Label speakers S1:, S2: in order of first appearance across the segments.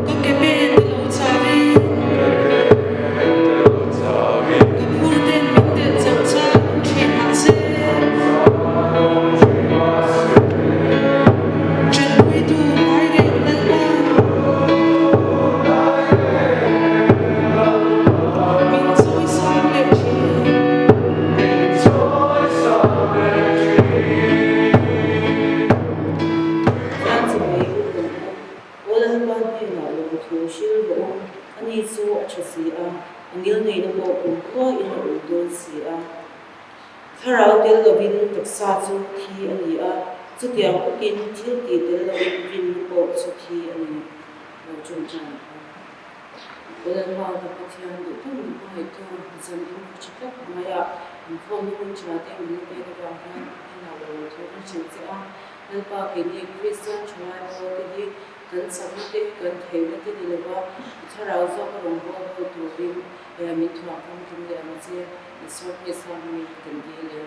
S1: Ka ke pen te lo chauhin. Ka phur ten min telh chauh chang thin mahse. Ṭanpuitu ngai reng Lalpa. Min chawi sang leh ṭhin.
S2: Pathian chawei u kan awm. Aw Lalpa hnenah lawmthu hril rawh u, ani chu a ṭha si a, a ngilneihna pawh kumkhuain a awm dawn si a. Thlarau tel lovin taksa chu thi a ni a, chutiang bawkin thil tih tel lovin rinna pawh chu thi a ni lo ṭawngṭai ang. Aw Lalpa ka Pathian duh tak min hmangaihtu zan in khaw ṭha tak maia inkhawmna hun ṭha te min la pek avang hian i hnenah lo thu kan hrilh che a. Lalpa keini Kristian ṭhalai pawlte hi kan chakna te, kan theihna te ni lova i thlarau zawka rawngbâwl ho turin min thuam famkim leh ang che. Isua Krista hmingin kan dil e.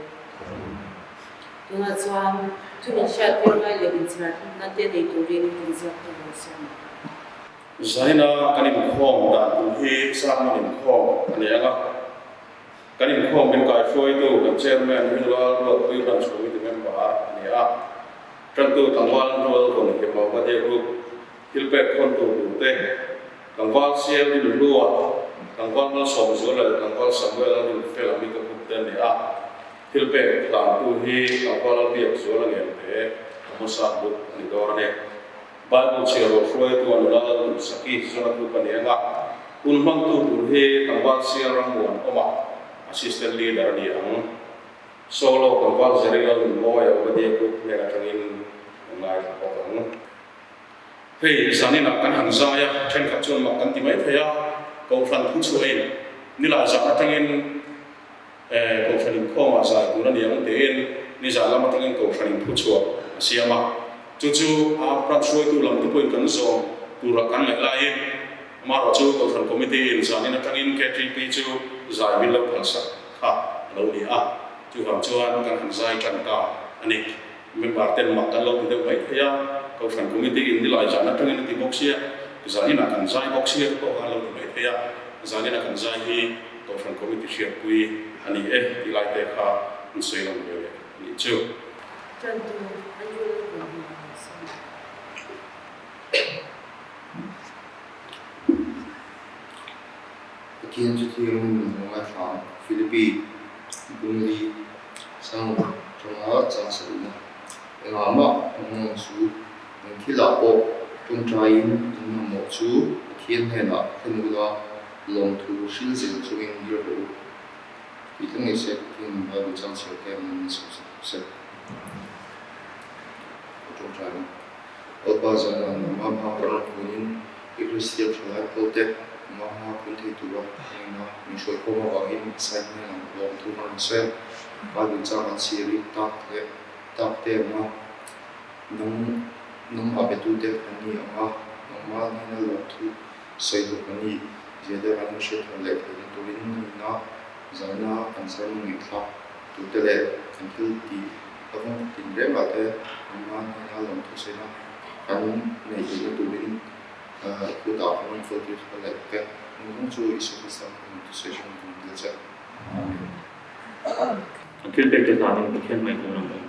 S2: Tunah chuan thu min hriattir ngai leh inchhiarna te nei turin kan ziak ta lo sawm.
S3: Zaina kan inkhawm dan tur hi sermon inkhawm a ni ang a. Kan inkhawm min kaihruaitu kan chairman hi nula Ruatpui Branch Committee member a ni a. Tantu tlangval rual vawn Hema Upadhyay Group thil pek khawntu turte, tlangval CL Rinhlua, tlangval Malsawm Zuala leh tlangval Samuel a rinfel a mi ka kut te a ni a. Thil pek hlantu hi tlangval Biak Zuala Ngente Amosa Group a ni dawn a ni. Bible chhiar rawh hruaitu a nula Lalduhsaki Zona Group a ni ang a, hun hmangtu tur hi tlangval Sial Rammuan awma Assistant Leader a ni ang. Solo tlangval Jerry Lalnunmawia Obadiah Group hnen atangin kan ngaithla bawk ang. Hei zaninah kan han zai a, thenkhat chuan mak kan ti mai thei a, Kohhran thuchhuahin nilai zan atangin Kohhran inkhawmah zai tur a ni ang tiin nizan lam atangin Kohhran inthuchhuah a siam a. Chu chu a branch hruaitu lam te pawhin kan zawm turah kan ngaih laiin amaherawh chu Kohhran Committee in zanin atangin KTP chu zai min lo phalsak kha a lo ni a. Chuvang chuan kan han zai tan ta a ni. Member ten mak kan lo ti deuh mai thei a, Kohhran Committee in nilai zan atangin a ti bawk sia, zaninah kan zai bawk sia te pawh kha an lo ti mai thei a, zaninah kan zai hi Kohhran Committee hriatpui a ni e tih lai te kha an sawi lang ve leh a nih chu.
S2: Tantu Andrew Lalpuihming a sawi.
S4: Pathian chu thiangin min hmu ngaithla ang, Philippi Bungli Sang atanga chang sarihna engah mah hmang ang chu eng thilah pawh tawngtaiin in mamawh chu Pathian hnenah thlen ula lawmthu hril zel chungin dir rawh u tih thleng ngei se Pathian in Bible chang chhiar te min min sawi sak sek ka tawngtai ang. Lalpa zana nangmah hma kan rawn hunin i Kristian thalai pawlte nangmah hma kun thei tura hengna min hruai khawm avangin i side hnenah lawmthu kan rawn sawi a. Bible chang an chhiar i tak leh tak te anga nang nangmah betute kan ni ang a, nangmah hnena lawmthu sawi tur kan ni zia te kan hriat thar leh theihna turin nihna zaina kan sermon ngaihthlak turte leh kan thil tih avang tinrengah te nangmah hnena lawmthu sawiina kan neih theihna turin kutah kan rawn kawltir thar leh bawk e. Nungzawng chu Isua Krista hmingin lawmthu sawi hran kan dil che. Amen.
S5: A thil pek te hlanin Pathian ngaihtuah ang u.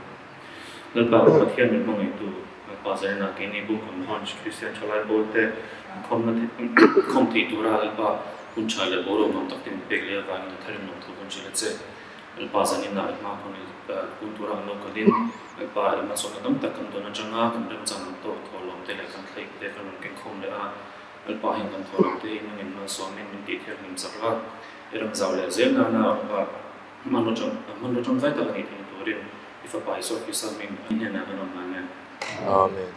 S5: Lalpa ka Pathian min hmangaihtu Lalpa Zarinah keini Bungkawn Branch Kristian Thalai Pawl te inkhawmna khawm theih tura Lalpa hun tha leh boruak nuam tak te min pek leh avangin a tharin lawmthu kan hrilh a che. Lalpa Zaninah i hma khawn kun tura an lo kalin Lalpa i hmasawmna tam tak kan dawn atanga kan remchang ang tawk thawhlawm te leh kan thlaih te kan rawn kengkhawm leh a. Lalpa hian kan thawhlawm te hi nangin malsawmin min tih thianghlim chak a, i ram zau leh zel nana Lalpa hmanraw hmanraw tangkai tak a nih theihna turin i Fapa Isua Krista hming i hnenah kan awm Amen.
S4: Amen.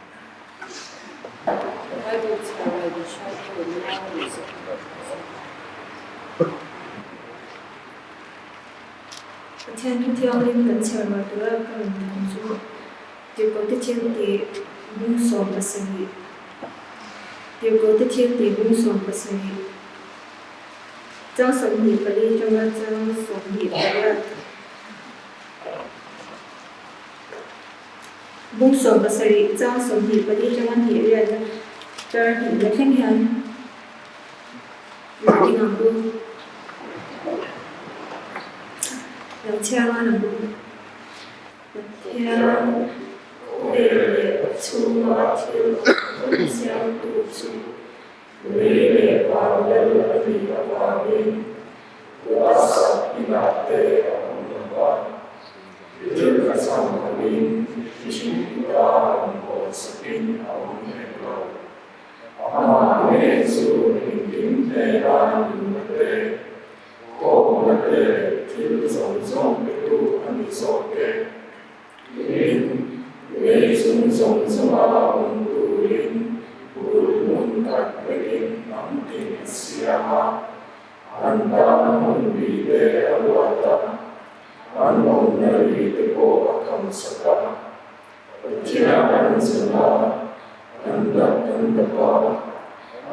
S2: Bible chhiar Bible hriattu nula duhsak
S6: Pathian thu thianghlim kan chhiar rual tura ka rawn tih chu Tirhkohte thiltih bung 70. Tirhkohte thiltih bung 70. Chang 24 atanga chang 28. Bung 17 chang 24 atanga hnih riatna tar hnihna thleng hian reading ang u. Lo chhiar ngan ang u. Pathian khawvel leh a chhunga thil awm siamtu chu lei leh van lal a nih avangin kut a sak inah te a awm lo va, thil a chang lovin mihring kuta rawn hawn sakin a awm hek lo. Amah ngei chu engkim hnena nunna te Kawngna te leh thil zawng zawng petu a ni zawk e. Tin, lei chung zawng zawnga awm turin bul hmun khat vekin hnam tin a siam a, an tan hmun bi te a ruat a, an awmna ri te pawh a khamsak a. Pathian an zun a, an dap an dap a,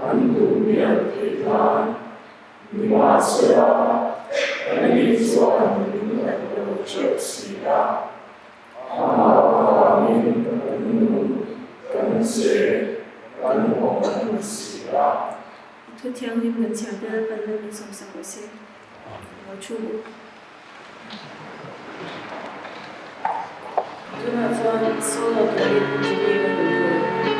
S6: an duh mial theih nan Nimahsela, ani chuan min ngaih lo teuh si a, amah avangin kan nung, kan che, kan awm a ni si a. Thu thianghlim kan chhiar te Lalpan lal min sawmsak rawh se. Lo thu u.
S2: Tunah chuan solo turin Jimmy ka hmu tur a ni.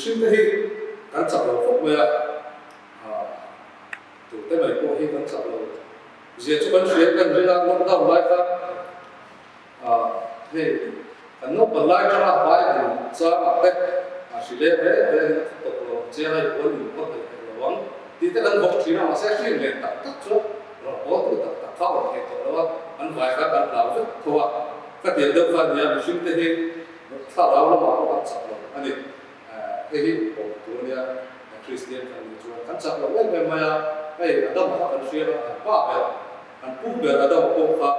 S7: Mihring te hi kan chak lo khawp mai a, tute mai pawh hi kan chak lo zia chu kan hria kan ring a, lockdown lai kha hei kan naupang lai atanga Bible changah te hri leng reng rengin a tawp lo ang che a, hei puan in pawh hnaih theih lo ang tih te kan bawk thin a, mahse hri len tak tak chu rawn haw tu tak tak kha a awm thei tawh lo a, an vai kha kan hlau vek tho a, ka tiang deuh kha nia mihring te hi Thlarau lamah pawh kan chak lo a ni. Hei hi inpawm tur a nia, Kristian kan nih chuan kan chak lo em em mai a, hei Adama kha kan hria a, kan pa ber, kan pu ber Adama pawh kha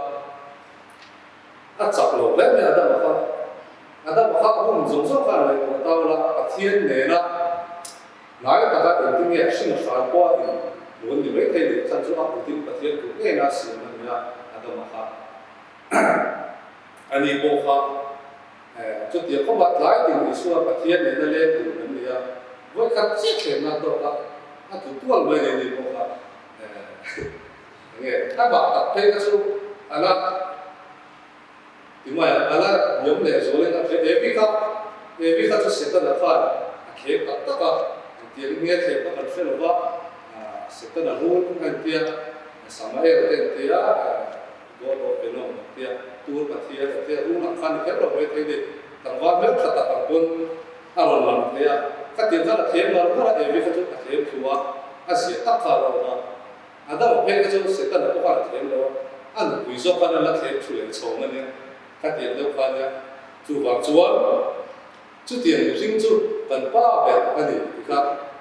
S7: a chak lo hle mai Adama kha. Adama kha a hun zawng zawng khan ngaihtuah ta ula, Pathian nena hnai taka engtin nge a hring hran pawh a in hmu an ni maithei ni, chhan chu a kutin Pathian kut ngei a siam a nia Adama kha. A ni pawh kha chutiang khawpa tlai tin Isua Pathian nena leng tur kan ni a, vawikhat chiah thlenna tawk a, a tlu tual mai ni ni pawh kha enge a mah tak phei kha chu a la ti mai a, a la hniam leh zualin a hle. Evi kha Evi kha chu Setana khan a thlem tak tak a, engtiangin nge thlem kha kan hre lo va, Setana rul a intia, Samael te intia, God of Venom an tia, Tur Pathian an tia, run ang khan ni kher lo mai thei ni, tlangval hmel tha tak ang pawn a rawn lang thei a, ka tir khan a thlem ngar ngar a, Evi kha chu a thlem thu a, a zia tak kha a lo awm a, Adama phei kha chu Setana pawh khan a thlem lo a, a nupui zawk khan a la thlem thu leh chhawng a nia, ka tiang deuh kha a nia, chuvang chuan chutiang mihring chu kan pa ber a ni ti kha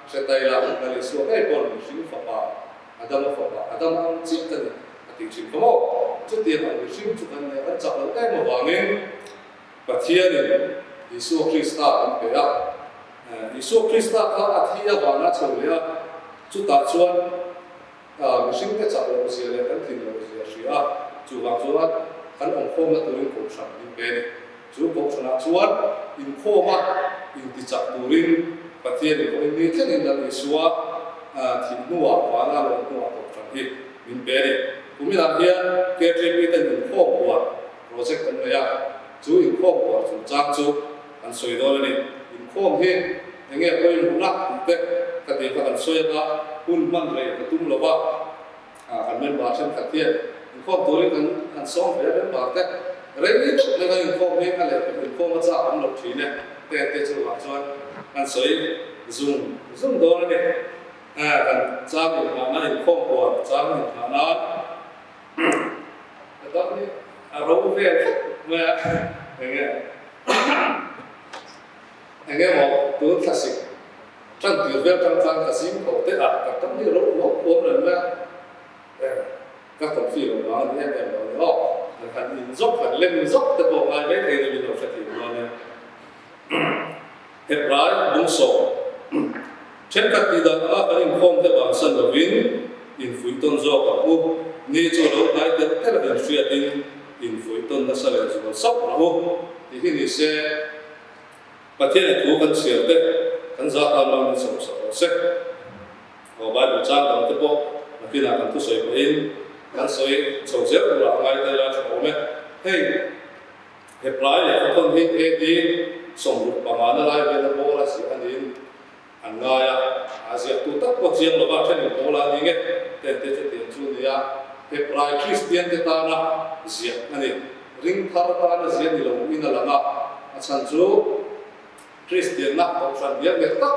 S7: hre ta ila, Lal Isua ngei pawn mihring fapa Adama fapa Adama ang chiah ka ni a tih thin kha maw? Chutiang ang mihring chu kan nia, kan chak lo em avangin Pathianin Isua Krista kan pe a. Isua Krista kha a thi avanga chho leh a, chutah chuan mihringte chak loh zia leh kan tlin loh zia hria a, chuvang chuan kan awmkhawmna turin kohhran min pe a ni. Chu kohhranah chuan inkhawma intichak turin Pathianin vawiin ni thlengin Lal Isua thih hnuah vana lawm hnuah kohhran hi min pe a ni. Kuminah hian KTP ten inkhawm buar project an nei a, chu inkhawm buar chungchang chu an sawi dawn a ni. Inkhawm hi enge pawimawhna tih te ka tih kha kan sawi anga hun hman rei ka tum lo va. Kan member thenkhat hian inkhawm turin kan han sawm ve a, member te rei deuh mai kan inkhawm hi a lehkha inkhawm a chak awm lo thin e, te te chuvang chuan kan sawi zung zung dawn a ni. Kan chang inhahna inkhawm puan chang inhah nan ka dam hi a ro vel khawp mai a, enge enge maw tun thlasik Tan tir vel tang khan ka zing tho teh a, ka tam hi ro uam uam reng mai a, eh ka confi lo vang a ni em em lo a ni aw, kan han in zawk han lem zawk te pawh ngai mai thei lovin lo hre thei dawn e. Hebrai bungsawm thenkhat tih dan anga kan inkhawm te vang san lovin infuih tawn zawk ang u, ni chu lo hnai telh telh a inhriatin infuih tawn nasa leh zual sauh ang u tih hi ni se. Pathian thu kan chhiar te kan za tan lo min sawm sak rawh se. Aw Bible chang dang te pawh nakinah kan thusawi pahin kan sawi chho zel turah a ngai ta ila tha awm e. Hei Heplai lehkha thawn hi AD 65 na lai vela Paula ziah a niin an ngai a, a ziaktu tak pawh chiang lova thenin Paula a ni nge ten te chutiang chu a ni a, Heplai Kristian te tana ziah a ni. Ring thar tana ziah ni lo in a lang a, a chhan chu Kristianna kohhran bial nghet tak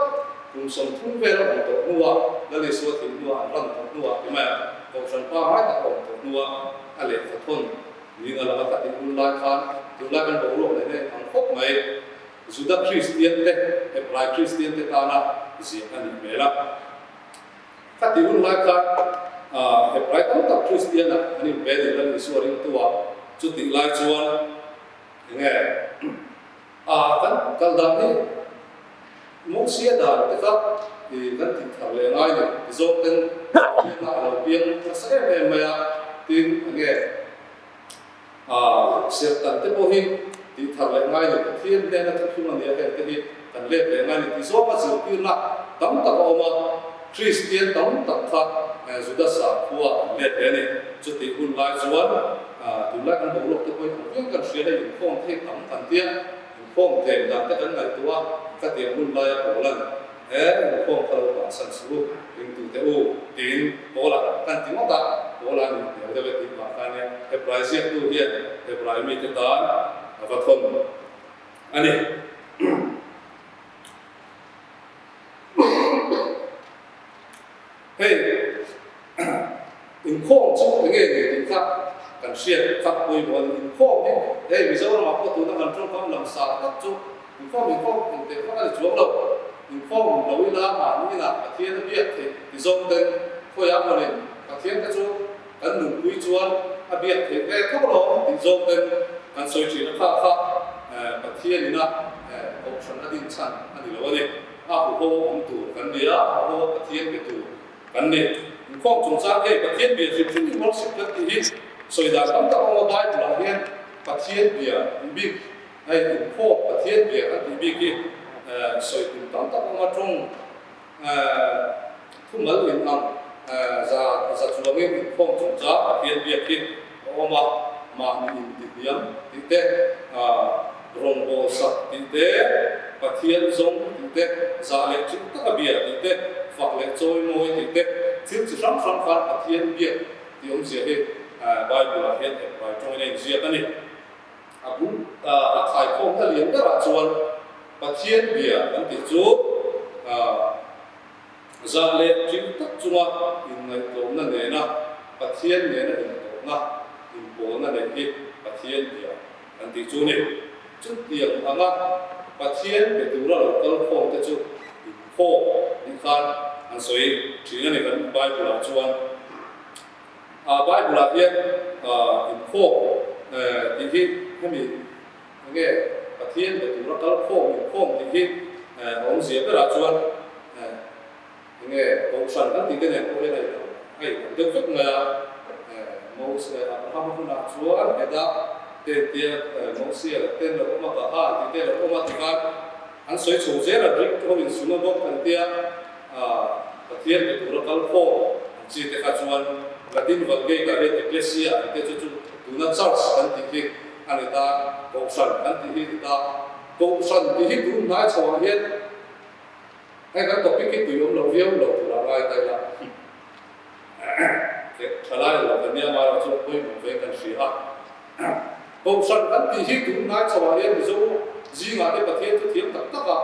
S7: kum 30 vel a awm tawh hnua Lal Isua thih hnua an ran tawh hnua ti mai a, kohhran pangngai tak a awm tawh hnua a lehkha thawn niin a lang a, ka tih hun lai khan tunlai kan boruak leh nen ang khawp mai. Juda Kristian te, Hebrai Kristian te tana ziah a nih hmel a. Ka tih hun lai khan Hebrai tam tak Kristian-ah an inpe ni Lal Isua ringtu-ah chutih lai chuan enge a kan kal dan hi Mosia dan te kha kan tih thar leh ngai ni ti zawk ten Kristian-ah a lo piang nasa em em mai a, tin enge A serhtan te pawh hi tih thar leh ngai ni, Pathian hnena thuthlung a nia heng te hi kan let leh ngai ni tih zawnga zirtirna tam tak a awm a, Kristian tam tak kha Juda sakhua an let ve a ni. Chutih hun lai chuan tunlai kan boruak te pawhin ang viau kan hria hei inkhawm thei tam kan tia, inkhawm tlem dan te kan ngaihtuah a, Khatiang hun laia Paula'n, He inkhawm kha lo bansan suh u, ringtute u, tiin Paula kan ti ngawt a, Paula nih hmel deuh e tih pah khan nia Hebrai ziaktu hian Hebrai mite tan a va thawn a ni. Hei, inkhawm chu enge ni tih kha kan hriat kha pawimawh a ni. Inkhawm hi hei Mizoramah pawh tuna kan tawngkam lamsar tak chu inkhawm inkhawm engteh vak a ni chuang lo. Inkhawm lo ila mahni inah Pathian a biak theih ti zawng ten khawiah mawlin Pathian te chu kan nunpui chuan a biak theih ve tho lo tih zawng ten kan sawi thin a kha kha Pathian ina kohhran a din chhan a ni lo a ni. A huho awm tur kan ni a, a huho Pathian pe tur kan ni. Inkhawm chungchang hei Pathian bia hrim hrim hi worship kan tih hi sawi dan tam tak a awm a, Bible ah hian Pathian bia tih bik hei inkhawm Pathian bia kan tih bik hi sawi tum tam tak a awm a, tawng thumal in ang za za chuangin inkhawm chungchang Pathian biak hi a awm a, mahni intihniam tih te, Rawngbâwl sak tih te, Pathian zawng tih te, zah leh thil taka bia tih te, fak leh chawi mawi tih te, thil chi hrang hrang khan Pathian biak tih awmzia hi Bible-ah hian Hebrai tawngin a inziak a ni. A bul a khaikhawmna lian berah chuan Pathian bia kan tih chu zah leh thil tak chunga inngaihtlawmna nena Pathian nena intawhna, inpawlna neih hi Pathian bia An tih chu ni. Chutiang anga Pathian be tura lo kal khawm te chu inkhawm tih khan an sawi thin a ni kan Bible ah chuan. Ah Bible ah hian inkhawm tih hi hemi enge Pathian be tura kal khawm inkhawm tih hi a awmzia berah chuan Enge Kohhran kan tih te nen pawh hian a inang a inang deuh vek mai a, Mose Abrahama hunah chuan Eda te tia Mosia leh ten lo awm a Baal tih te lo awm a tikhan an sawi chho zel a, Greek ho in synagogue an tia Pathian be tura kal khawm ang chi te kha chuan Latin Vulgate ah hian Ecclesia an tia chu chu tuna Church kan tih hi a ni ta, Kohhran kan tih hi a ni ta, Kohhran tih hi tun hnai chho ah hian Hei kan topic hi tui awm lo viau lo tur a ngai ta ila thalai lo kan nia mai erawh chu pawimawh ve kan hria a. Kohhran kan tih hi tun hnai chho ah hian Mizo zingah te Pathian chu thiam tak tak a,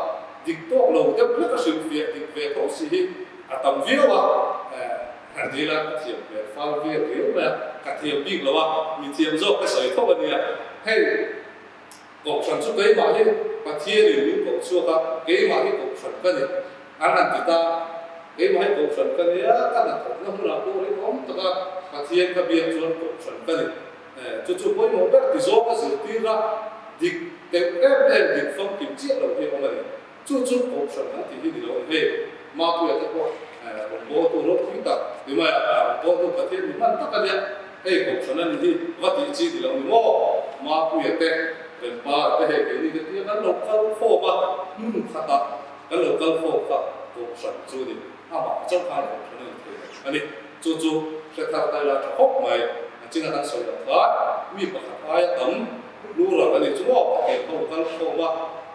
S7: dik tawk lo deuh hlek a hrilhfiah dik ve tho si hi a tam viau a. Han ti ila ka thiam hmel fal viau riau mai a, ka thiam bik lo a, mi thiam zawk ka sawi tho a nia. Hei. Kohhran chu keimah hi Pathianin min koh chhuak a, keimah hi kohhran ka ni. An han ti ta, Keimah hi kohhran ka ni a, ka hnathawkna hmunah pawh rinawm taka Pathian ka biak chuan kohhran ka ni. Chu chu pawimawh ber ti zawng a zirtir a, dik deuh em em dik famkim chiah lo hi a awm a ni. Chu chu kohhran kan tih hi ni lo a ni. Hei, Mapuia te pawh rawn bawltu ropui tak ti mai a, rawn bawltu Pathian mi hman tak a nia. Hei kohhran a ni hi va tih chi ti lo ni maw? Mapuia te, Rempara te hei keini te tia kan lo kal khawm a, hmun khatah kan lo kal khawm kha kohhran chu a ni. Amah chauh khan kohhran a ni thei lo a ni. Chu chu hre thar ta ila tha khawp mai. A chin a kan sawi loh khan mi pakhat aia tam plural a ni chu maw? Pathian ho kal khawm a,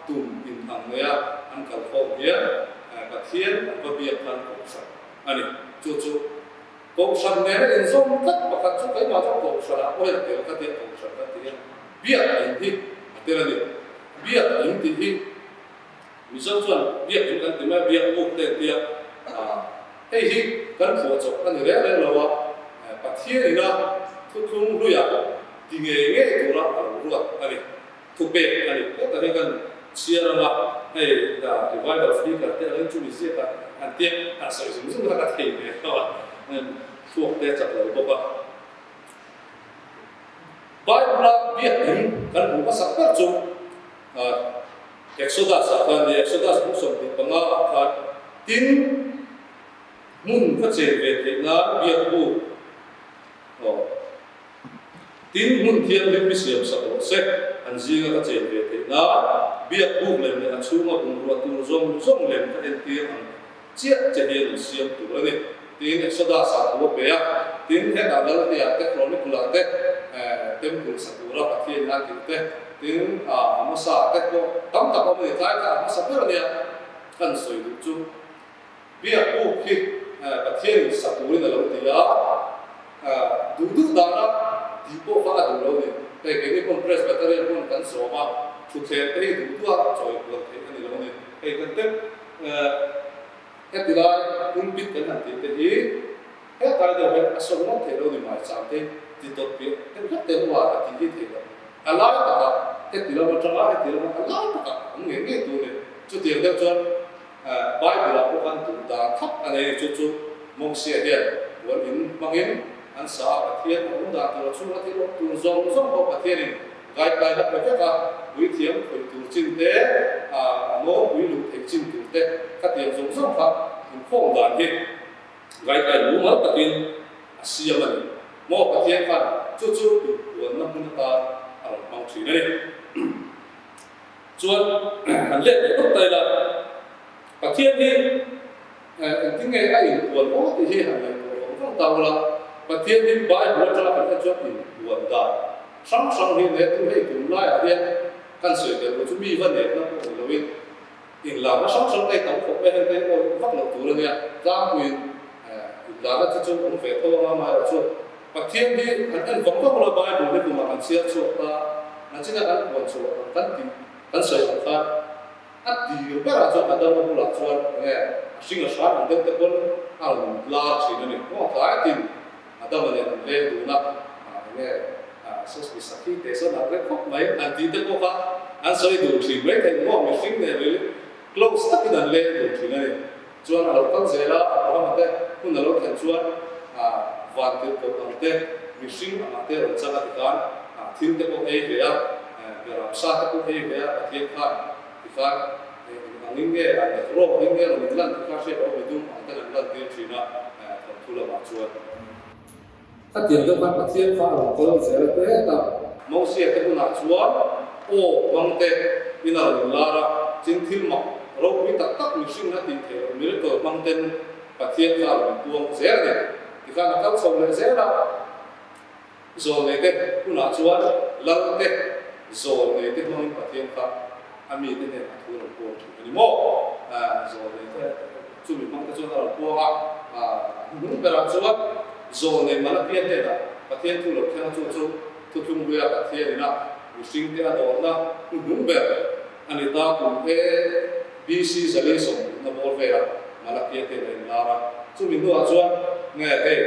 S7: tum in ang nei a an kal khawm hian Pathian an va biak khan kohhran a ni. Chu chu Kohhran nena inzawm tlat pakhat chu keimah chuan kohhranah pawh hian a tel ka tia kohhran kan ti hian biak in hi a tel a ni. Biak in tih hi Mizo chuan biak in kan ti mai a, biak buk te an tia. Hei hi kan phuahchawp a ni reng reng lo a, Pathian ina thuthlung hluiah ti ngei ngei tura a lo ruat a ni. Thupek a ni. Hetah hian kan chhiar anga hei revival speaker te angin chumi ziak a an tia an sawi zung zung kha ka thei ve lo a, thluak te a chak lo bawk a. Bible-a biakin kan hmuh hmasak ber chu Exodus ah khan ni, Exodus buk 25 ah khan tin hmun ka chen ve theih nan biak buk aw. Tin, hmun thianghlim hi siam sak rawh se, an zinga ka chen ve theih nan, biak buk lem leh a chhunga bungrua tur zawng zawng lem ka entir ang chiah che hian an siam tur a ni, tiin Exodus ah thu a pe a. Tin, hetah Lalhliah te, Chronicles-ah te, Temple sa tura Pathian in a tirh te. Tin, Amosa te pawh tam tak awm a ni. Tlai kha a hmasa ber a nia kan sawi duh chu. Biak buk hi Pathianin sa turin a lo ti a, duh duh dana tih pawh kha a duh lo a ni. Hei keini pawn Presbyterian pawn kan zawm a, thutthleng te hi duh duha chawi kual theih a ni lo a ni. Hei kan te heti lai pulpit kan han tih te hi hetlai deuh hian a sawn ngawt theih lo a ni mai chang te ti tawt piah deuh hlek te hnuah a tih hi theih loh. A lai takah heti lam atanga heti lama a lai takah awm ngei ngei tur a ni. Chutiang deuh chuan Bible ah pawh khan duh dan thap a nei a ni. Chu chu Mosia hian puan in hmangin an sa a, Pathian a awm dan tur a chhunga thil awm tur zawng zawng pawh Pathianin guideline a pe vek a, puithiam khawih tur chin te, a nawlpui luh theih chin tur te, khatiang zawng zawng kha inkhawm dan hi guideline mumal takin a siam a ni. Maw Pathian khan chu chu inpuanna hmun atan a rawn hmang thin a ni. Chuan han let leh dawt ta ila, Pathian hi engtin nge a inpuan aw tih hi han ngaihtuah vang vang ta ula, Pathian hi Bible atanga kan en chuan inpuan dan hrang hrang hi ne tu hei tun laiah hian kan sawi tel lo chu mi va nekna pawh ni loin inlarna hrang hrang te tam khawp mai heng te awi vak loh tur a nia, tlangpuiin inlarna te chu awm ve tho anga amaherawhchu Pathian hi kan en vang vang ula Bible hi kumah kan chhiar chhuak ta, nachina kan puan chhuah ang kan tih kan sawi ang khan a tir berah chuan Adama bulah chuan enge a hring a hran ang deuh te pawn a rawn lar thin a ni. Maw tlai tin Adama nen an leng dun a, enge sosmi sakhi te sawn an rek khawp mai an tih te pawh kha an sawi dun thin mai thei maw mihring nen ril close takin an leng dun thin a ni. Chuan a lo kal zel a, Abrahama te hun a lo thlen chuan van tirhkoh ang te, mihring angah te rawn chang a ti khan thil te pawh ei ve a, beram sa te pawh ei ve a, Pathian khan ti khan eng angin nge an let rawk angin nge rawn inlan ti kha hriat a awm i dum ang ten an lan tir thin a, thawnthu lamah chuan. Khatiang deuh khan Pathian kha a rawn kal zel a tet a. Mosia te hunah chuan aw hmang te in a rawn inlar a, chin thil mak ropui tak tak mihring a tih theih loh miracle hmang ten Pathian kha a rawn inpuang zel a ni. Tikhan a kal chho leh zel a, zawlnei te hunah chuan lal te zawlnei te hmangin Pathian kha a mite hnenah thu a rawn puang thin a ni maw? Zawlnei te. Chumi hmang te chuan a rawn puang a, a hnung berah chuan Zawlnei Malakia hnenah Pathian thu lo thleng a, chu chu thuthlung hluia Pathian ina mihring te a dawrna hnuhnung ber a ni ta. Kum A BC zali sawmhmuhna bawr velah Malakia te a inlar a, chumi hnuah chuan nge hei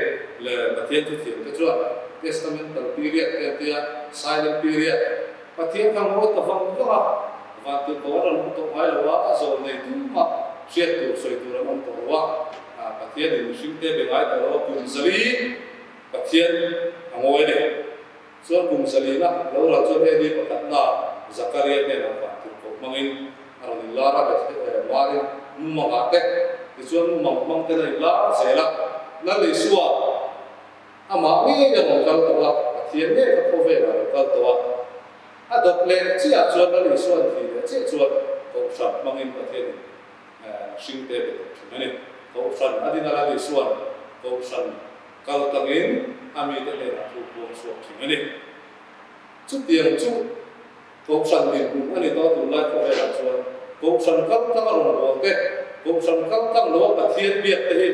S7: le Pathian thuthiam te chuan Testamental period te an tia, Silent period, Pathian kha ngawi ta vang vang a, vantirhkoh an rawn awm tawh ngai lo a, zawlnei tumah hriat tur sawi tur an awm tawh lo a, Pathianin mihring te be ngai tawh lo a, kum zali Pathian a ngawi a ni. Chuan kum zalina lo ral chuan AD pakhatna Zakaria hnenah vantirhkoh hmangin a rawn inlar a, Bethlehem marin mumangah te, tichuan mumang hmang ten a inlar zel a, Lal Isua, Amah ngei a rawn kal tawh a, Pathian ngei kha khawvelah a rawn kal tawh a. A dawp leh chiah chuan Lal Isua'n thi leh chiah chuan Kohhran hmangin Pathianin hring te be tawh thin a ni. Kohhran a din a Lal Isua'n Kohhran kal tlangin a mite hnenah thu puang chhuak thin a ni. Chutiang chu Kohhran dinhmun a ni tawh a tunlai khawvelah chuan Kohhran kal tlang a rawn bawl te, Kohhran kal tlang lo a Pathian biak te hi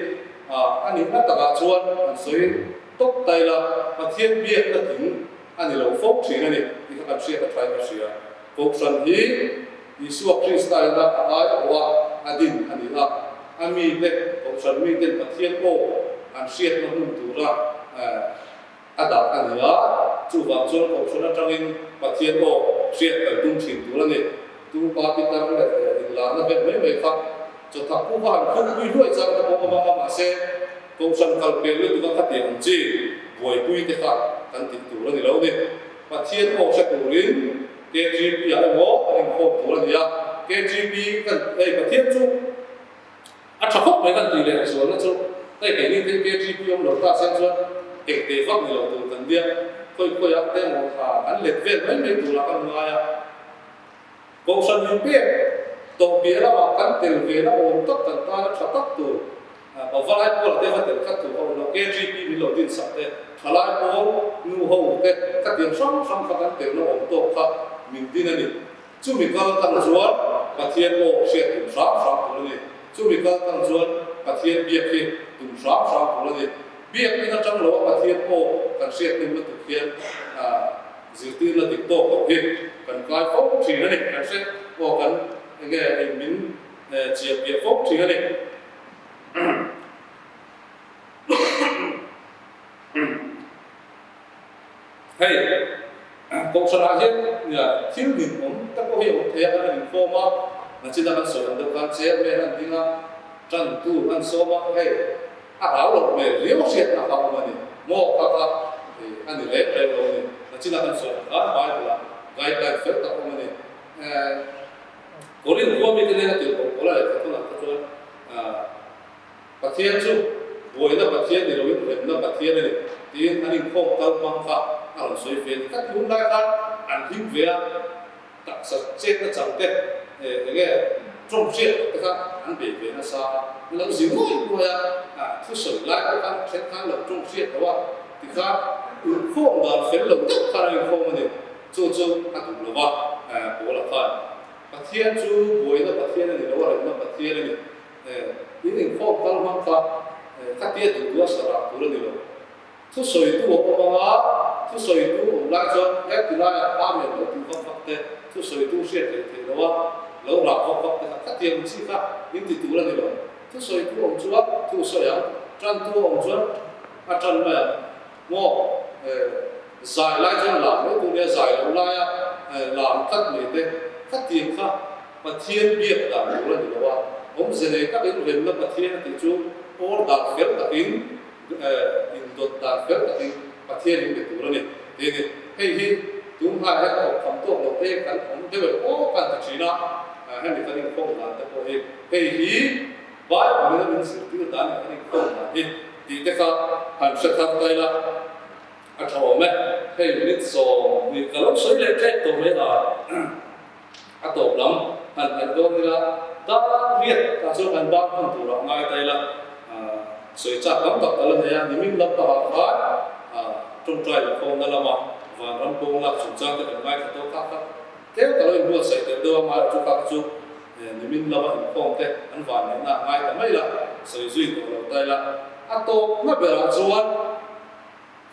S7: a nihna takah chuan an sawi tawp ta ila, Pathian biakna tling a ni lo fo thin a ni tih kha kan hriat a thain ka hria. Kohhran hi Isua Krista ina a ai awh a a din a ni a, a mite, Kohhran miten Pathian aw an hriatna hmun tura A dah a ni a, chuvang chuan kohhran atangin Pathian aw hriat kan tum thin tur a ni. Tu pa pitar leh inlarna vel mai mai kha chawthak pu kha han khukpui hluai chang te pawh awm ang a, mahse kohhran kal pel lutuk a khatiang ang chi buaipui te kha kan tih tur a ni lo ni. Pathian aw hre turin KGP ah emaw kan inkhawm tur a ni a, KGP kan hei Pathian chu A tha khawp mai kan tih leh zualna chu hei keini te KTP awm lo ta sen chuan eng teh vak ni lo tur kan nia, khawi khawi ah te emaw kha kan let vel mai mai turah kan ngai a. Kohhran min pek tawh piah lamah kan tel ve na awm tak kan tana tha tak tur Pavalai pawlah te va tel khat tur a awm lo, KTP min lo din sak te, thalai pawl nu ho te khatiang hrang hrang kha kan tel na awm tawk kha. min din a ni. Chumi kal tang chuan Pathian aw hriat tum hram hram tur a ni. Chumi kal tang chuan Pathian biak hi tum hram hram tur a ni. Biak in atang lo a Pathian aw kan hriat hnem lutuk hian zirtirna dik tawk lo hi kan kai fo thin a ni. Kan hre aw kan enge min chiah piah fo thin a ni. Hei, Kohhranah hian thil ninawm te pawh hi a awm thei a, kan han inkhawm a, nachina kan sawi ang deuh khan chairman an ding a, tantu an sawm a, hei a rau loh hmel riau hriatna kha a awm a ni maw kha kha a ni reng reng lo a ni, nachina kan sawi ang khan Bible-ah guideline fel tak a awm a ni. Korinth khua mite nena tirhkoh Paula lehkha thunah kha chuan Pathian chu buaina Pathian ni loin remna Pathian a ni tiin an inkhawm kal hmang kha a rawn sawi ve ni. Ka ti hun lai khan an hlim ve a, taksa chetna chang te eng nge tawng hriat loh te kha an bei ve nasa a, an lo zi nuai nuai a, thusawi lai pawh khan then khan lo tawng hriat loh a tikhan inkhawm dan fel lo deuh khan an inkhawm a ni. Chu chu a duh lo va, Paula khan Pathian chu buaina Pathian a ni lo a, remna Pathian a ni. In inkhawm kal hmang kha khatia duh duh a sarah tur a ni lo. Thusawitu a awm ang a, thusawitu awm lai chuan heti laiah Amen lo tih vak vak te, thusawitu hriat leh theih loh a lo rah vak vak te kha khatia ang chi kha in ti tur a ni lo. Thusawitu awm chuan thu sawi ang, tantu a awm chuan a tan mai ang. Maw zai lai chuan lam mai tur nia, zai loh laia lam tlat mai te khatiang kha Pathian biak dan tur a ni lo a, awmze nei takin remna Pathian a tih chu awr dan fel takin, indawt dan fel takin Pathian in be tur a ni tih a ni. Hei hi tun hnaiah hian thawk tham tawk lo te kan awm deuh em aw kan ti thin a, hemi kan inkhawm dan te pawh hi hei hi Bible in a min zirtir dan leh kan inkhawm dan hi tih te kha han hre thar ta ila. A tha awm e, hei minute 20 ka lo sawi leh tlek tawh mai a. A tawp lam han hnaih dawn ila, dar riat tah chuan kan ban hman turah ngai ta ila, sawi chak tam tak ka la nei a, nimin lampangah khan tawngtai inkhawmna lama vanram pawng lak chungchang te kan ngaithla tawh kha kha tlem ka lo inbuatsaih deuh deuh a, amaherawh chu kha kha chu nimin lama inkhawm te an vanneihna ah ngai ta mai la, sawi zui tawh lo ta ila, a tawpna berah chuan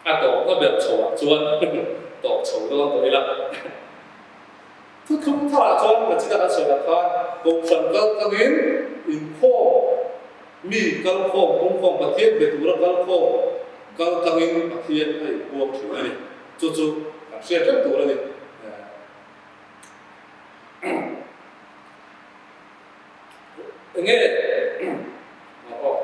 S7: a tawpna ber chhoah chuan tawp chho dawn tawh ila. Thuthlung tharah chuan Machina kan sawi ang khan Kohhran kal tlangin inkhawm, mi kal khawm, pungkhawm, Pathian be tura kal khawm kal tlangin Pathian a inpuang thin a ni. Chu chu kan hriat reng tur a ni. Enge aw.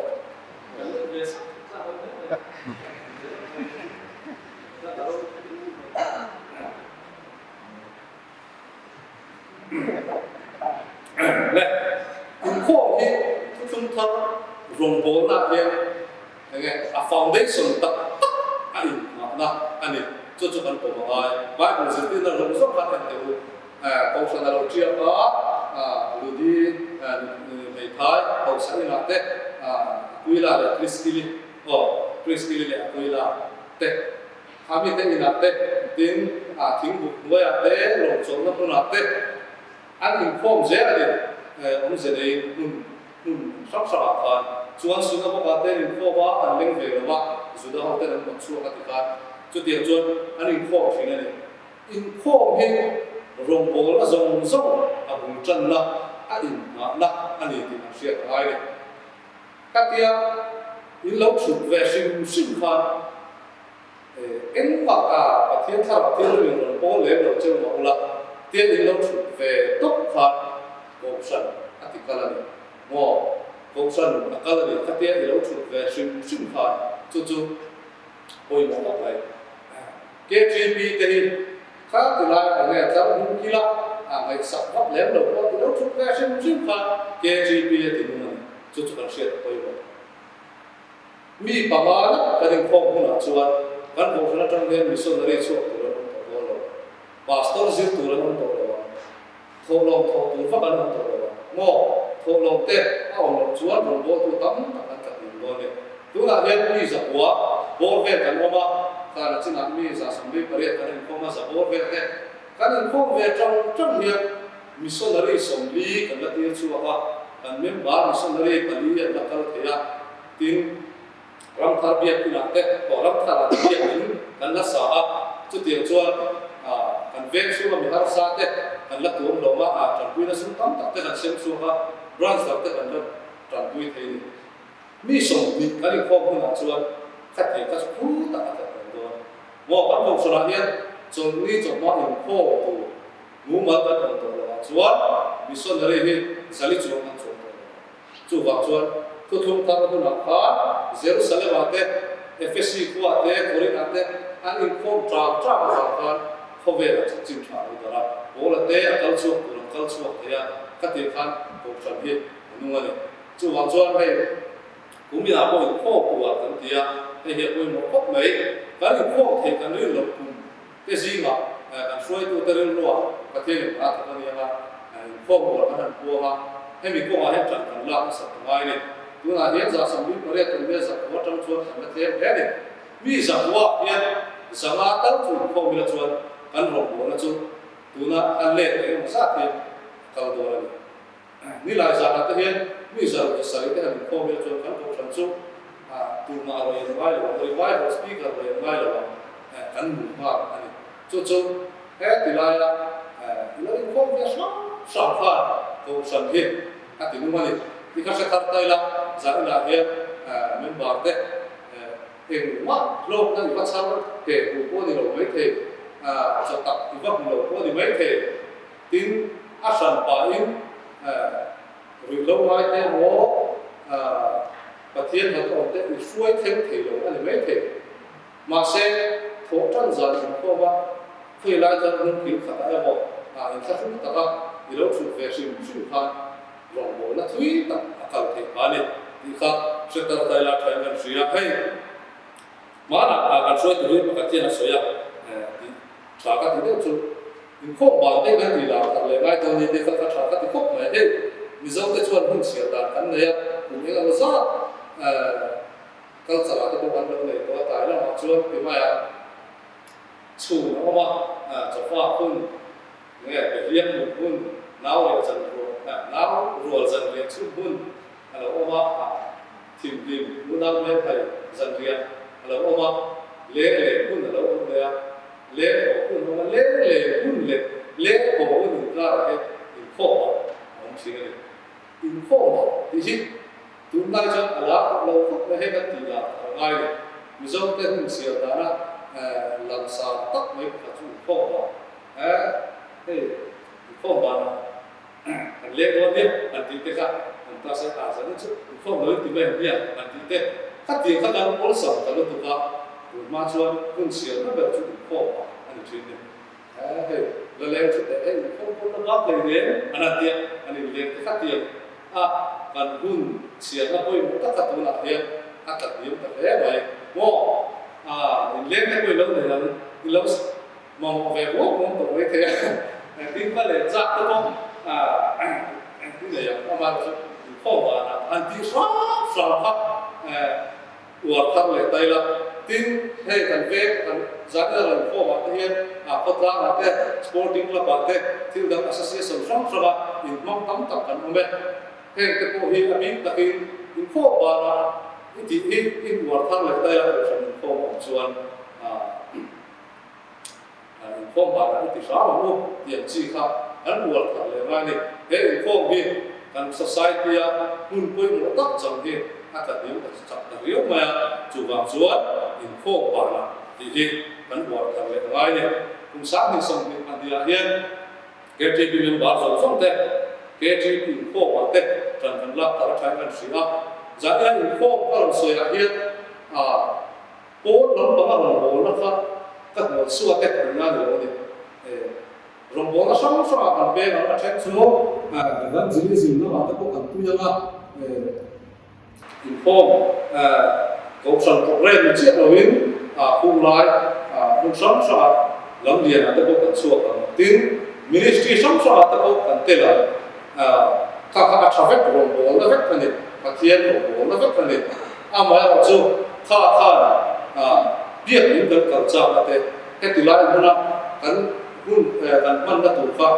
S7: Le inkhawm hi thuthlung thar rawngbawlna hian enge a foundation tak tak a inngahna a ni. Chu chu kan pawm a ngai. Bible zirtirna zawng zawng khan en teh u. Kohhran a lo tiak a, Ludi hmeithai hausa inah te Aquila leh Priskili, aw Priskili leh Aquila te A mite inah te, tin, a thingbuk hnuaiah te, lawmchawlhna hmunah te an inkhawm zel a ni. Awmze nei hmun hmun hrang hrangah khan chuan synagogue-ah te an inkhawm a, an leng ve lo va, Juda ho ten an rawn chhuak a ti khan chutiang chuan an inkhawm thin a ni. Inkhawm hi rawngbawlna zawng zawng a bul tanna, a inngahna a ni tih an hriat a ngai a ni. Khatia in lo chhut ve hrim hrim khan engmah a Pathian thlarau thil rin rawn pawl lem lo cheu mah ula, tian in lo chhut ve tawp khan Kohhran a ti kal a ni maw? Kohhran a kal a ni, khatia i lo chhut ve hrim hrim khan chu chu pawimawh khawp mai. KTP te hi kha ti lai eng nge tlar hung kila a ngaihsak vak lem lo pawh ti lo chhut ve hrim hrim khan KTP a ti nung a ni. Chu chu kan hriat pawimawh. Mi panga lek kan inkhawm hunah chuan kan kohhran atang hian missionary chhuak tur an awm tawh dawn lo. Pastor zir tur an awm tawh lo ang. Thawhlawm thawh tur vak an awm tawh lo ang. Maw? Thawhlawm te a awm loh chuan rawngbawltu tam tak an tla hlim dawn e. Tunah hian mi zakua bawr vel kan awm a, khan a chinah mi 148 kan inkhawm a, za bawr vel te. Kan inkhawm ve tang tang hian missionary 40 kan la tir chhuak a, kan member missionary pali an la kal thei a, tin, Ramthar biak inah te aw Ramthar ah te biak in kan la sa a, chutiang chuan kan veng chhunga mi harsa te kan la tuam hlawm a, tanpuina sum tam tak te kan sem chhuak a, branch dang te kan la tanpui thei ni. Mi 20 kan inkhawm hunah chuan khathei kha chu khu tak a tlat awm dawn. Maw kan kohhranah hian chawlhni chawhma inkhawm tur mumal kan awm tawh lovah chuan missionary hi zali chuang kan chuang tawh lo. Chuvang chuan thuthlung thar hunah khan Jerusalem-ah te, Ephesi khuaah te, Korinth-ah te an inkhawm ṭang ṭang avang khan khawvelah chanchin ṭha a lo darh a. Paula te a kal chhuak tur an kal chhuak thei a, khatih khan kohhran hi a nung a ni. Chuvang chuan hei kuminah pawh inkhawm uar kan ti a, hei hi a pawimawh khawp mai. Kan inkhawm theih kan rin loh kum te zingah kan hruaitute rilruah Pathianin hna thawk a ni ang a, inkhawm uar kan han puang a, hemi kawngah hian ṭan kan lak nasa ta ngai a ni. Tunah hian 78 kan nia zakua aṭang chuan kan la tlem hle a ni. Mi zakuaah hian zanga tal chu inkhawm ila chuan kan rawngbawlna chu tuna a let eng emaw zat hian a kal dawn a ni. Nilai zanah te hian mi 107 te han inkhawm ila chuan kan kohhran chu tumah rawn in ngai lo ang, revival speaker rawn in ngai lo ang, kan mu nghal a ni. Chu chu he ti laia i lo inkhawm ve hram hram khan kohhran hi a ti nung a ni. Ti kha hre thar ta ila zan inah hian member te engmah hlawkna i va chhar he hu pawh a ni lo maithei, chaw tak i va hmu lo pawh a ni maithei. Tin, a hran pahin ruihhlo ngai te emaw Pathian hnathawh te i hruai thleng thei lo a ni mai thei. Mahse, thawh tan zan inkhawm a, khawi lai chuan hnung kil khatah emaw inthlahrung taka i lo thut ve hrim hrim khan rawngbawlna thui tak a kal theih phah a ni tih kha hre tar tai la thain kan hria. Hei, hmanah kan hruai turin pakhat hian a sawi a tih Tha ka ti deuh chu inkhawm ban te kan tih lar thar leh ngai dawn ni te kha ka tha ka ti khawp mai. Hei Mizo te chuan hun chhiar dan kan nei a, kum eng emaw zat culture ah te pawh kan lo nei tawh a, tlai lamah chuan ti maia chhun a awm a, chawfa hun nge behliang mut hun, nau leh zan rual nau rual zan leh chhun hun a lo awm a, thimhlim unau hmelthai zanriah a lo awm a, leng leh hun a lo awm leh a. Leng haw hun awm a, leng leng hun leh leng haw hun inkarah hian inkhawm a awm thin a ni. Inkhawm a tih hi tunlai chuan a lar tak lo khawp mai, hei kan tih lar a ngai lo. Mizote hun chhiar dana langsar tak mai pakhat chu inkhawm a, hei inkhawm banah kan leng dawn nia han tih te kha an ta se a zan chu inkhawm lo in ti mai ang hian han tih te kha tiang kha kan awlsam ta lutuk a, tun hma chuan hun chhiarna ber chu inkhawm ah a ni thin ni. He hei la leng chu teh hei inkhawm pawn la bak hlei nen an han tia an inleng te kha tiang a kan hun chhiarna pawimawh tak kha tunah hian a tla hniam ta hle mai maw a inleng te pawh i lo nei ang i lo Mamawh ve huam huam tawh mai thei a, engtin ka leh chak te pawh engtin nei ang amaherawh chu inkhawm vanah an tih hram hram kha uar thar leh ta ila. Tin, hei kan veng kan zan ila rawn inkhawm ah te hian khawtlang ah te sporting club ah te thil dang association hrang hrang a inhmang tam tak kan awm e. Heng te pawh hi a bik takin inkhawm vanah i tih hi in uar thar leh ta ila kohhran inkhawm awm chuan Inkhawm banah i ti hram ang u tih ang chi kha kan uar thar leh ngai a ni. He inkhawm hi kan society-a hmun pawimawh tak chang hi a tla hniam ta chak ta riau mai a, chuvang chuan inkhawm banah tih hi kan uar thar leh ngai a ni. Kum 2022 ah hian KTP member zawng zawng te KTP inkhawmah te ṭan kan lak thar a ṭhain kan hria a, zanin a inkhawm ka rawn sawiah hian Pawn lampanga rawngbawlna kha ka hnual suat e tih nan i lo ni. Rawngbawlna hrang hrangah kan peng ang a then chu evangelism lamah te pawh kan pui ang a, inkhawm kohhran program ni chiah loin hung lai hmun hrang hrangah lam lianah te pawh kan chhuak ang. Tin, ministry hrang hrangah te pawh kan tel ang. Kha kha a tha vek rawngbawlna vek a ni, Pathian rawngbawlna vek a ni. Amaherawh chu kha khan biak in kan kal chak a te, heti lai hmuna kan Hun kan hmanna tur kha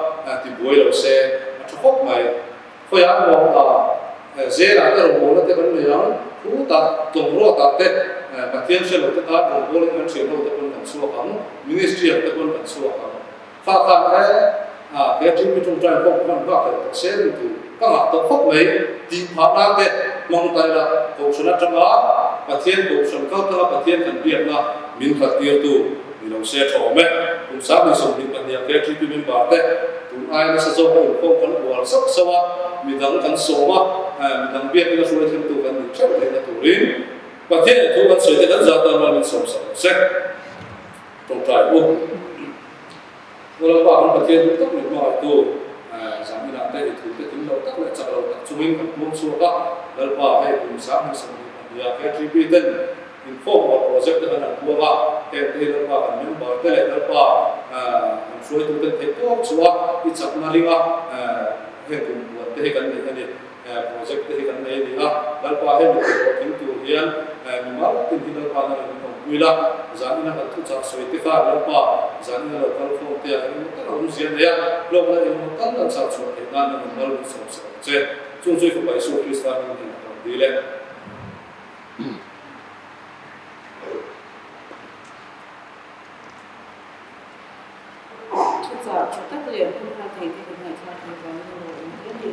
S7: tibuai lo se a tha khawp mai. Khawiah emaw zelah te rawngbawlna te kan nei ang, khutah tawngrawtah te Pathian hre lo te tan rawngbawlin kan thian ho te pawn kan chhuak ang, ministry ang te pawn kan chhuak ang. Kha khan e he TP tawngtai pawh hman nghak leh tawh se rin tur ka ngah tawh khawp mai tih phah nan te hmang ta ila Kohhran atanga Pathian Kohhran kal tanga Pathian kan biakna min khat tirtu ni lo se tha awm e. Kum 2022 ah KTP member te tun aia nasa zawk a inkhawm kan uar sauh sauh a, midang kan sawm a, midang biakina hruai thlengtu kan nih theuh theihna turin Pathian in thu kan sawi te kan zah tan mal min sawm sak lo se. Tawngtai u. Lalpa kan Pathian duh tak min hmangaihtu zaninah te i thu te kim lo tak leh chak lo tak chungin kan puang chhuak a, Lalpa hei kum 2022 ah KTP ten Inkhawm rual project te kan han puang a, heng te hi Lalpa kan member te leh Lalpa an hruaitu ten theih tawk chu a i chakna ringa heng kum buan te hi kan neih a ni, project te hi kan nei a ni a, Lalpa hemi tih hlawhtling tur hian mi mal tin hi Lalpa na rawn awmpui la, zan ina kan thuchah sawi te khan Lalpa zan ina lo kal khawm te ah engemaw tal a awmzia nei a, hlawkna engemaw tal an chhar chhuah theih nan a nun mal min sawm sak ang che. Chung chu i fapa Isua Krista hming hian a rawn dil e.
S2: Thuchah tha tak leh hun hma thei te kan ngaihthlak theih vangin a lo awm hle a ni.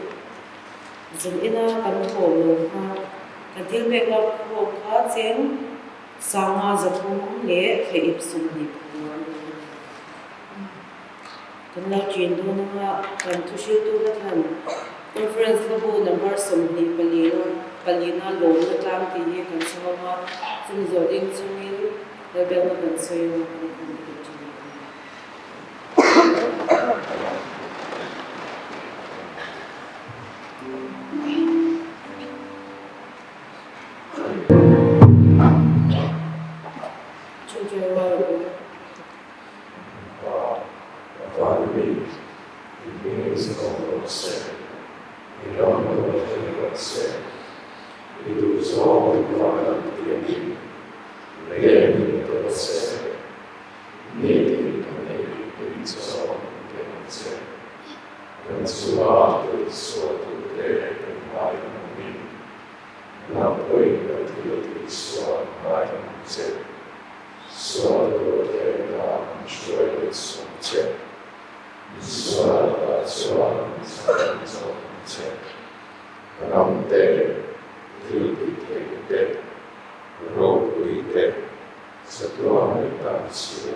S2: Zan ina kan haw lo kha kan thil pek lak khawm kha cheng sanga 300 leh theih 20 pakua a lo ni. Kan lo ṭin dawn anga kan thuhriltu la thlan Conference hlabu number 24 palina lawmna tlang tih hi kan chhang a, chumi zawh ding chungin Lalbiakna kan sawi anga kan khum te kan ṭin leh ang. Chungchuai rual a bawm.
S8: Van mi, i hming zahawm rawh se, i ram lo thleng rawh se, i duhzawng i van lam tiangin lei ni tawh se, nitin kan ei tui chaw min pe ang che, kan chunga thil sualtute kan ngaidam angin, nang pawhin kan thil tihsual ngaidam ang che. Sual tur theihna an hruai let sawm che. Misual lakah chuan chhan zawk ang che. Ram te, thil tih theih te, ropui te, chatuan leh tan si.